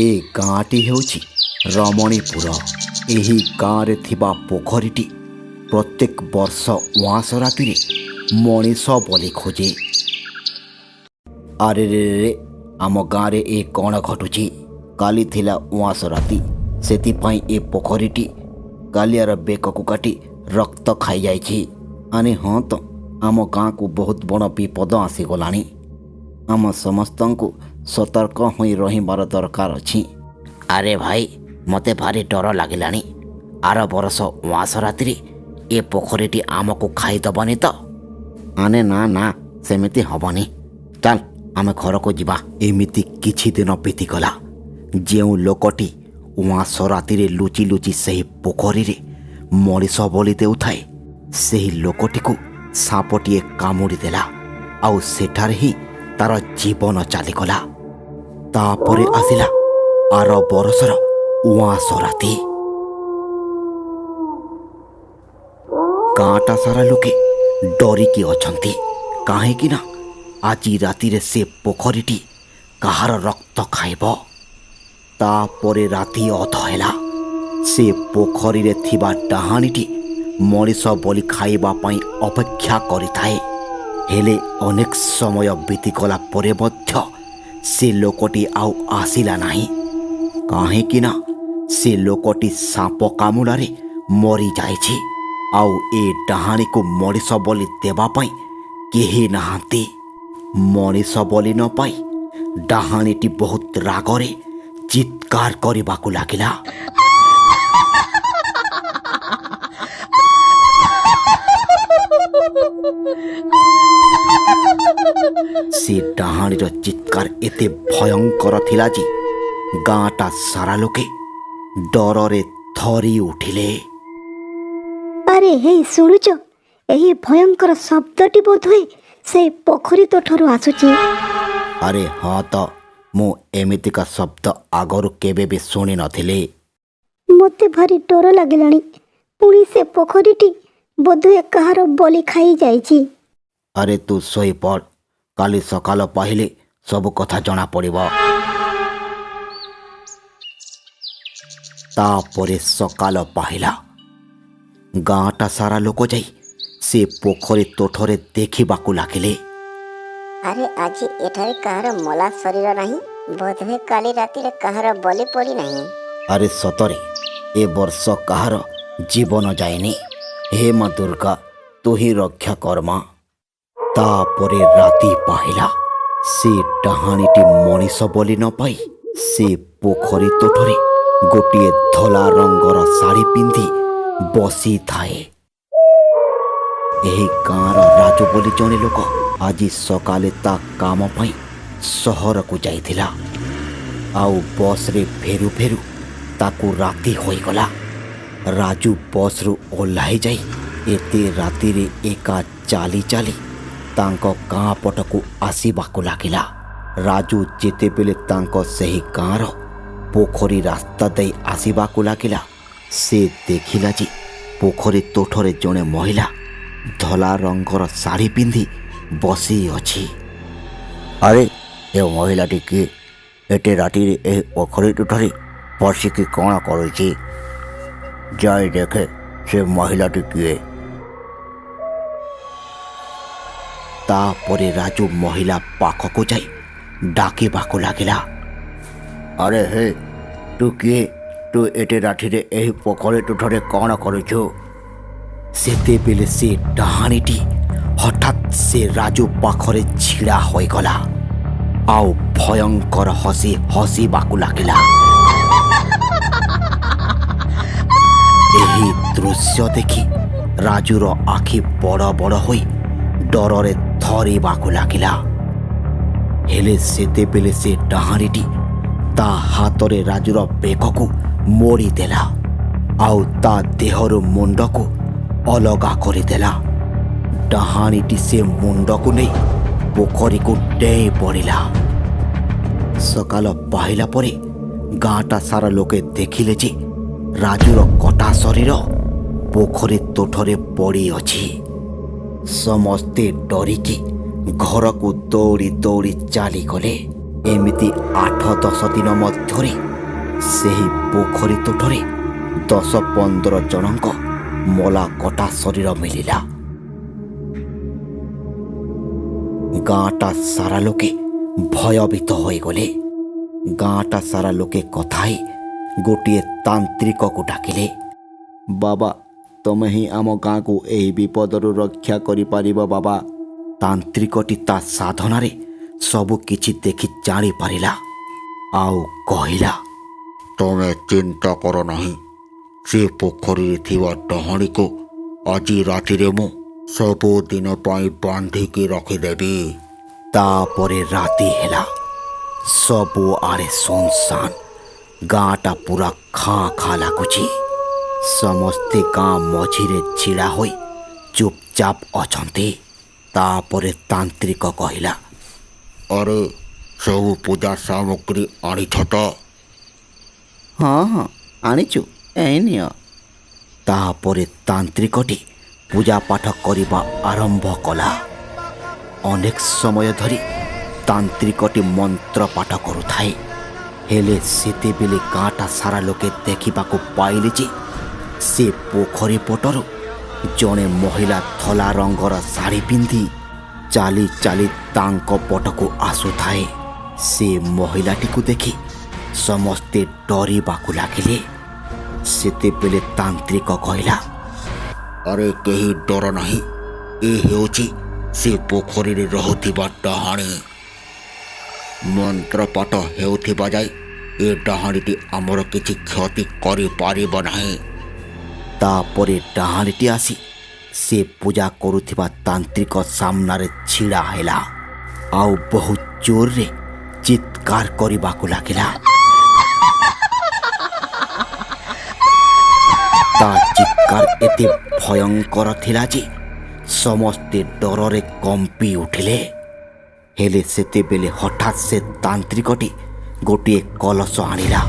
ଏ ଗାଁଟି ହେଉଛି ରମଣୀପୁର। ଏହି ଗାଁରେ ଥିବା ପୋଖରୀଟି ପ୍ରତ୍ୟେକ ବର୍ଷ ଉଆଁସ ରାତିରେ ମଣିଷ ବଲି ଖୋଜେ। ଆରେ ରେ ରେ, ଆମ ଗାଁରେ ଏ କ'ଣ ଘଟୁଛି? କାଲି ଥିଲା ଉଆଁସ ରାତି, ସେଥିପାଇଁ ଏ ପୋଖରୀଟି କାଲିଆର ବେକକୁ କାଟି ରକ୍ତ ଖାଇଯାଇଛି। ଆରେ ହଁ ତ, ଆମ ଗାଁକୁ ବହୁତ ବଡ଼ ବିପଦ ଆସିଗଲାଣି। ଆମ ସମସ୍ତଙ୍କୁ ସତର୍କ ହୋଇ ରହିବାର ଦରକାର ଅଛି। ଆରେ ଭାଇ, ମୋତେ ଭାରି ଡର ଲାଗିଲାଣି। ଆର ବରଷ ଉଆଁସ ରାତିରେ ଏ ପୋଖରୀଟି ଆମକୁ ଖାଇଦେବନି ତ? ଆନେ ନା ନା, ସେମିତି ହେବନି। ଚାଲ, ଆମେ ଘରକୁ ଯିବା। ଏମିତି କିଛି ଦିନ ବିତିଗଲା। ଯେଉଁ ଲୋକଟି ଉଆଁସ ରାତିରେ ଲୁଚି ଲୁଚି ସେହି ପୋଖରୀରେ ମଣିଷ ବଳି ଦେଉଥାଏ, ସେହି ଲୋକଟିକୁ ସାପଟିଏ କାମୁଡ଼ି ଦେଲା ଆଉ ସେଠାରେ ହିଁ ତାର ଜୀବନ ଚାଲିଗଲା। ତାପରେ ଆସିଲା ଆର ବରଷର ଉଆଁସ ରାତି। ଗାଁଟା ସାରା ଲୋକେ ଡରିକି ଅଛନ୍ତି, କାହିଁକି ନା ଆଜି ରାତିରେ ସେ ପୋଖରୀଟି କାହାର ରକ୍ତ ଖାଇବ। ତାପରେ ରାତି ଅଧ ହେଲା। ସେ ପୋଖରୀରେ ଥିବା ଡାହାଣୀଟି ମଣିଷ ବଳି ଖାଇବା ପାଇଁ ଅପେକ୍ଷା କରିଥାଏ। ହେଲେ ଅନେକ ସମୟ ବିତିଗଲା ପରେ ମଧ୍ୟ ସେ ଲୋକଟି ଆଉ ଆସିଲା ନାହିଁ, କାହିଁକି ନା ସେ ଲୋକଟି ସାପ କାମୁଡ଼ାରେ ମରିଯାଇଛି ଆଉ ଏ ଡାହାଣୀକୁ ମଣିଷ ବଳି ଦେବା ପାଇଁ କେହି ନାହାନ୍ତି। ମଣିଷ ବଳି ନ ପାଇ ଡାହାଣୀଟି ବହୁତ ରାଗରେ ଚିତ୍କାର କରିବାକୁ ଲାଗିଲା। ସେ ଡାହାଣୀର ଚିତ୍କାର ଏତେ ଭୟଙ୍କର ଥିଲା ଯେ ଗାଁଟା ସାରା ଲୋକେ ଡରରେ ଥରି ଉଠିଲେ। ଆରେ ହେଇ, ଶୁଣୁଛ? ଏହି ଭୟଙ୍କର ଶବ୍ଦଟି ବୋଧହୁଏ ସେଇ ପୋଖରୀ ତୋଠରୁ ଆସୁଛି। ଆରେ ହଁ ତ, ମୁଁ ଏମିତିକା ଶବ୍ଦ ଆଗରୁ କେବେ ବି ଶୁଣି ନଥିଲି। ମୋତେ ଭାରି ଡର ଲାଗିଲାଣି। ପୁଣି ସେ ପୋଖରୀଟି ବୋଧହୁଏ କାହାର ବଳି ଖାଇ ଯାଇଛି। ଆରେ ତୁ ଶୋଇପଡ଼, କାଲି ସକାଳ ପାହିଲେ ସବୁ କଥା ଜଣା ପଡ଼ିବ। ତାପରେ ସକାଳ ପାହିଲା। ଗାଁଟା ସାରା ଲୋକ ଯାଇ ସେ ପୋଖରୀ ତୋଠରେ ଦେଖିବାକୁ ଲାଗିଲେ। ଆରେ, ଆଜି ଏଠାରେ କାହାର ମଲା ଶରୀର ନାହିଁ। ବୋଧହୁଏ କାଲି ରାତିରେ କାହାର ବଳି ପଡ଼ିନାହିଁ। ଆରେ ସତରେ ଏ ବର୍ଷ କାହାର ଜୀବନ ଯାଇନି। ହେ ମା ଦୁର୍ଗା, ତୁ ହିଁ ରକ୍ଷା କର ମା। ତାପରେ ରାତି ପାହିଲା। ସେ ଡାହାଣୀଟି ମଣିଷ ବଲି ନ ପାଇ ସେ ପୋଖରୀ ତୋଠରେ ଗୋଟିଏ ଧଳା ରଙ୍ଗର ଶାଢ଼ୀ ପିନ୍ଧି ବସିଥାଏ। ଏହି ଗାଁର ରାଜୁ ବୋଲି ଜଣେ ଲୋକ ଆଜି ସକାଳେ ତା କାମ ପାଇଁ ସହରକୁ ଯାଇଥିଲା ଆଉ ବସ୍ରେ ଫେରୁ ଫେରୁ ତାକୁ ରାତି ହୋଇଗଲା। ରାଜୁ ବସ୍ରୁ ଓହ୍ଲାଇ ଯାଇ ଏତେ ରାତିରେ ଏକା ଚାଲି ଚାଲି ତାଙ୍କ ଗାଁ ପଟକୁ ଆସିବାକୁ ଲାଗିଲା। ରାଜୁ ଯେତେବେଳେ ତାଙ୍କ ସେହି ଗାଁର ପୋଖରୀ ରାସ୍ତା ଦେଇ ଆସିବାକୁ ଲାଗିଲା, ସେ ଦେଖିଲା ଯେ ପୋଖରୀ ତୋଠରେ ଜଣେ ମହିଳା ଧଳା ରଙ୍ଗର ଶାଢ଼ୀ ପିନ୍ଧି ବସିଅଛି। ଆରେ, ଏ ମହିଳାଟି କିଏ? ଏତେ ରାତିରେ ଏହି ପୋଖରୀ ତୁଠରେ ବସିକି କ'ଣ କରୁଛି? ଯାଇ ଦେଖେ ସେ ମହିଳାଟି କିଏ। ତାପରେ ରାଜୁ ମହିଳା ପାଖକୁ ଯାଇ ଡାକିବାକୁ ଲାଗିଲା। ଆରେ ହେ, ତୁ କିଏ? ତୁ ଏତେ ରାତିରେ ଏହି ପୋଖରୀ ତୁଠରେ କ'ଣ କରୁଛୁ? ସେତେବେଳେ ସେ ଡାହାଣୀଟି ହଠାତ୍ ସେ ରାଜୁ ପାଖରେ ଛିଡ଼ା ହୋଇଗଲା ଆଉ ଭୟଙ୍କର ହସି ହସିବାକୁ ଲାଗିଲା। ଏହି ଦୃଶ୍ୟ ଦେଖି ରାଜୁର ଆଖି ବଡ଼ ବଡ଼ ହୋଇ ଡରରେ ଥରିବାକୁ ଲାଗିଲା। ହେଲେ ସେତେବେଳେ ସେ ଡାହାଣୀଟି ତା ହାତରେ ରାଜୁର ବେକକୁ ମୋଡ଼ିଦେଲା ଆଉ ତା ଦେହରୁ ମୁଣ୍ଡକୁ ଅଲଗା କରିଦେଲା। ଡାହାଣୀଟି ସେ ମୁଣ୍ଡକୁ ନେଇ ପୋଖରୀକୁ ଡେଇଁ ପଡ଼ିଲା। ସକାଳ ପାହିଲା ପରେ ଗାଁଟା ସାରା ଲୋକେ ଦେଖିଲେ ଯେ ରାଜୁର କଟା ଶରୀର ପୋଖରୀ ତୋଠରେ ପଡ଼ିଅଛି। ସମସ୍ତେ ଡରିକି ଘରକୁ ଦୌଡ଼ି ଦୌଡ଼ି ଚାଲିଗଲେ। ଏମିତି 8-10 ଦିନ ମଧ୍ୟରେ ସେହି ପୋଖରୀ ତୁଠରେ 10-15 ଜଣଙ୍କ ମଲା କଟା ଶରୀର ମିଳିଲା। ଗାଁଟା ସାରା ଲୋକେ ଭୟଭୀତ ହୋଇଗଲେ। ଗାଁଟା ସାରା ଲୋକେ କଥା ହେଇ ଗୋଟିଏ ତାନ୍ତ୍ରିକକୁ ଡାକିଲେ। ବାବା, ତମେ ହିଁ ଆମ ଗାଁକୁ ଏହି ବିପଦରୁ ରକ୍ଷା କରିପାରିବ ବାବା। ତାନ୍ତ୍ରିକଟି ତା ସାଧନାରେ ସବୁ କିଛି ଦେଖି ଜାଣିପାରିଲା ଆଉ କହିଲା, ତମେ ଚିନ୍ତା କର ନାହିଁ। ସେ ପୋଖରୀରେ ଥିବା ଡାହାଣୀକୁ ଆଜି ରାତିରେ ମୁଁ ସବୁଦିନ ପାଇଁ ବାନ୍ଧିକି ରଖିଦେବି। ତାପରେ ରାତି ହେଲା। ସବୁଆଡ଼େ ଶୂନଶାନ। ଗାଁଟା ପୁରା ଖାଁ ଖାଁ ଲାଗୁଛି। ସମସ୍ତେ ଗାଁ ମଝିରେ ଛିଡ଼ା ହୋଇ ଚୁପଚାପ ଅଛନ୍ତି। ତାପରେ ତାନ୍ତ୍ରିକ କହିଲା, ଆରେ, ସବୁ ପୂଜା ସାମଗ୍ରୀ ଆଣିଛ ତ? ହଁ ହଁ, ଆଣିଛୁ, ଏଇ ନିଅ। ତାପରେ ତାନ୍ତ୍ରିକଟି ପୂଜା ପାଠ କରିବା ଆରମ୍ଭ କଲା। ଅନେକ ସମୟ ଧରି ତାନ୍ତ୍ରିକଟି ମନ୍ତ୍ର ପାଠ କରୁଥାଏ। ହେଲେ ସେତେବେଳେ ଗାଁଟା ସାରା ଲୋକେ ଦେଖିବାକୁ ପାଇଲେ ଯେ ସେ ପୋଖରୀ ପଟରୁ ଜଣେ ମହିଳା ଧଳା ରଙ୍ଗର ଶାଢ଼ୀ ପିନ୍ଧି ଚାଲି ଚାଲି ତାଙ୍କ ପଟକୁ ଆସୁଥାଏ। ସେ ମହିଳାଟିକୁ ଦେଖି ସମସ୍ତେ ଡରିବାକୁ ଲାଗିଲେ। ସେତେବେଳେ ତାନ୍ତ୍ରିକ କହିଲା, ଆରେ, କେହି ଡର ନାହିଁ। ଏ ହେଉଛି ସେ ପୋଖରୀରେ ରହୁଥିବା ଡାହାଣୀ। ମନ୍ତ୍ରପାଠ ହେଉଥିବା ଯାଏ ଏ ଡାହାଣୀଟି ଆମର କିଛି କ୍ଷତି କରିପାରିବ ନାହିଁ। ତାପରେ ଡାହାଣୀଟି ଆସି ସେ ପୂଜା କରୁଥିବା ତାନ୍ତ୍ରିକ ସାମ୍ନାରେ ଛିଡ଼ା ହେଲା ଆଉ ବହୁତ ଜୋରରେ ଚିତ୍କାର କରିବାକୁ ଲାଗିଲା। ତା ଚିତ୍କାର ଏତେ ଭୟଙ୍କର ଥିଲା ଯେ ସମସ୍ତେ ଡରରେ କମ୍ପି ଉଠିଲେ। ହେଲେ ସେତେବେଳେ ହଠାତ୍ ସେ ତାନ୍ତ୍ରିକଟି ଗୋଟିଏ କଲଶ ଆଣିଲା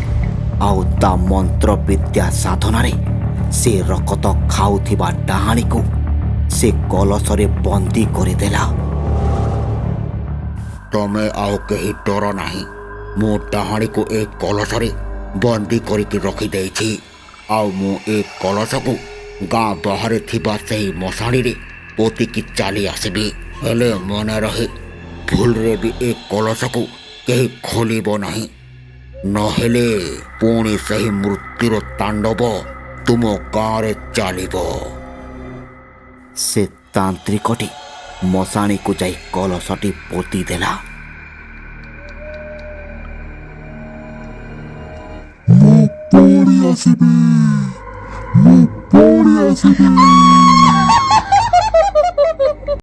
ଆଉ ତା ମନ୍ତ୍ର ବିଦ୍ୟା ସାଧନାରେ ସେ ରକତ ଖାଉଥିବା ଡାହାଣୀକୁ ସେ କଲଶରେ ବନ୍ଦୀ କରିଦେଲା। ତମେ ଆଉ କେହି ଡର ନାହିଁ। ମୁଁ ଡାହାଣୀକୁ ଏ କଲଶରେ ବନ୍ଦୀ କରିକି ରଖିଦେଇଛି ଆଉ ମୁଁ ଏ କଲଶକୁ ଗାଁ ବାହାରେ ଥିବା ସେହି ମଶାଣିରେ ପୋତିକି ଚାଲି ଆସିବି। ହେଲେ ମନେ ରହେ, ଭୁଲରେ ବି ଏ କଲଶକୁ କେହି ଖୋଲିବ ନାହିଁ, ନହେଲେ ପୁଣି ସେହି ମୃତ୍ୟୁର ତାଣ୍ଡବ ତୁମ ଗାଁରେ ଚାଲିବ। ସେ ତାନ୍ତ୍ରିକଟି ମଶାଣିକୁ ଯାଇ କଲଶଟି ପୋତି ଦେଲା। ମୁଁ ପୁଣି ଆସିବି, ମୁଁ ପୁଣି ଆସିବି।